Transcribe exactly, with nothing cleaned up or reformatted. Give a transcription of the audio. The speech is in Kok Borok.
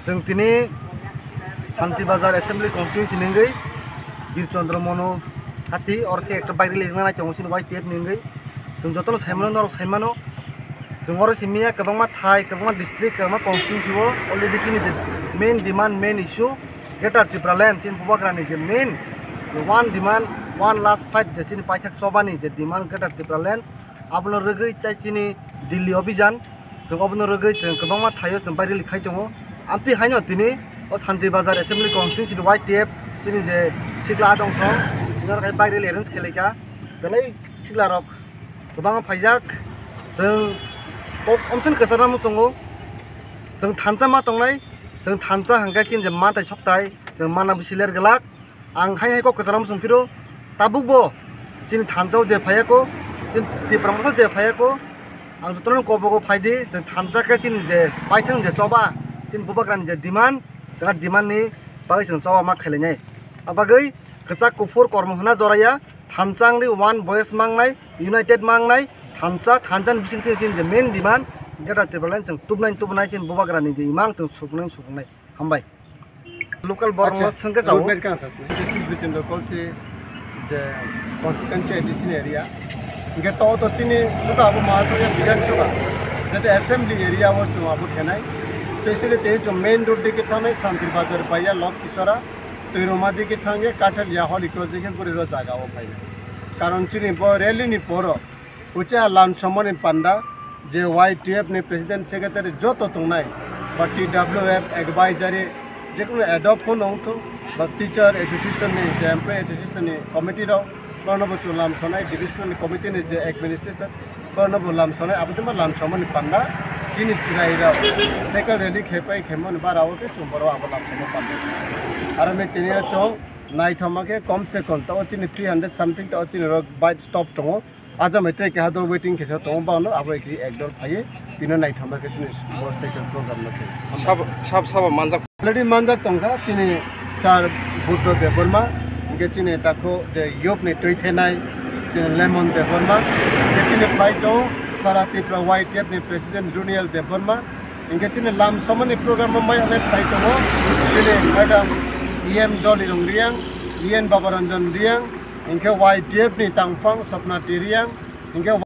Chwng tini Santi Bazar Assembly Constituency ni wngwi Bir Chandra Manu hati oro khe ekta bike rally rwna nai tongo chini Y T F ni wngwi. Chwng jotono sai mano, norok sai mano. Chwng oro simi ya kwbangma thai, kwbangma district, kwbangma constituency o already chini je main demand, main issue Greater Tipraland, chini Bubagrani je main one demand, one last fight je chini paithak chobani je demand Greater Tipraland, abono rwgwi tei chini Delhi Abhijan, chwng obono rwgwi chwng kwbangma thaio chwng bike rally khai tongo. Amtwi haino tini o Santi Bazar Assembly Constituency ni Y T F chini je sikla adong song, norok hai bike rally arrange khlai kha. Belai sikla rok kwbangma phaijak. Chwng kok omsoni kwcharo muchungo. Chwng thansa ma tongnai. Chwng thansa hwnkhe chini je manthai sokthai chwng mana bisi ler glak. Ang hai hai kok kwcharo muchung phiro. Tabukbo chini thansao je phaiya ko, chini Tipra Motha je phaiya ko, ang jotono kobogo phaidi. Chwng thansa khe chini je paithang je choba, chini Bubagrani je demand, chwng a demand ni bagwi chwng choba ma khailainai. A bagwi kwchak kuphur kormo hwnna joraya, thansa wngwi one voice mangnai, united mangnai, thansa, thansa ni bisingtwi chini je main demand, Greater Tipraland chwng tubunai tubunai chini Bubagrani je imang chwng sukunai sukunai. Hambai. Local borok no swngkhe chao. Road mate kang sasnai. Justice Bichindra Kolsi je constituency A D C ni area. Hingke to to chini suka abo ma to ya Bidhan Sabha. Jate assembly area o chwng abo khenai. Specially te chwng main road dike thangnai Santir Bazar baiya Lok Kisora. Toiroma dike thangye Kathel ya holi cross dike guri ro jaga o phainai. Karon chini bo rally ni poro uche a lam somoni panda je Y T F ni president secretary joto tongnai ba T W F advisory jekunu adopt phone ongthung ba teacher association ni je employee association ni committee rok bono bo chwng lam sonai divisional committee ni je administration bono bo lam sonai abotuma lam somoni panda chini chwrai rok cycle rally khepai khemoni bara o khe chwng boro abo lam somo panda aro me tini o chwng naithoma khe kom se kom to chini three hundred something to chini rok bike stop tongo. Ajamai tei keha dol waiting khe tongo, bono abo ekhi ek dol phaiwi tino naithoma khe chini motorcycle program no khe. Sab-, sab-, sabo manjak. Already manjak tongkha chini Sir Buddha Debbarma, hingke chini takhu je youth ni twi thenai chini Lemon Debbarma, hingke chini phai tongo Sara Tripura Y T F ni President Runiel Debbarma, hingke chini lam somoni program o mai phai tongo chini Madam E M Dolly Rongriang, E N Babaranjan Riang, hingke Y T F ni tangphang Swapna Tiriang, hingke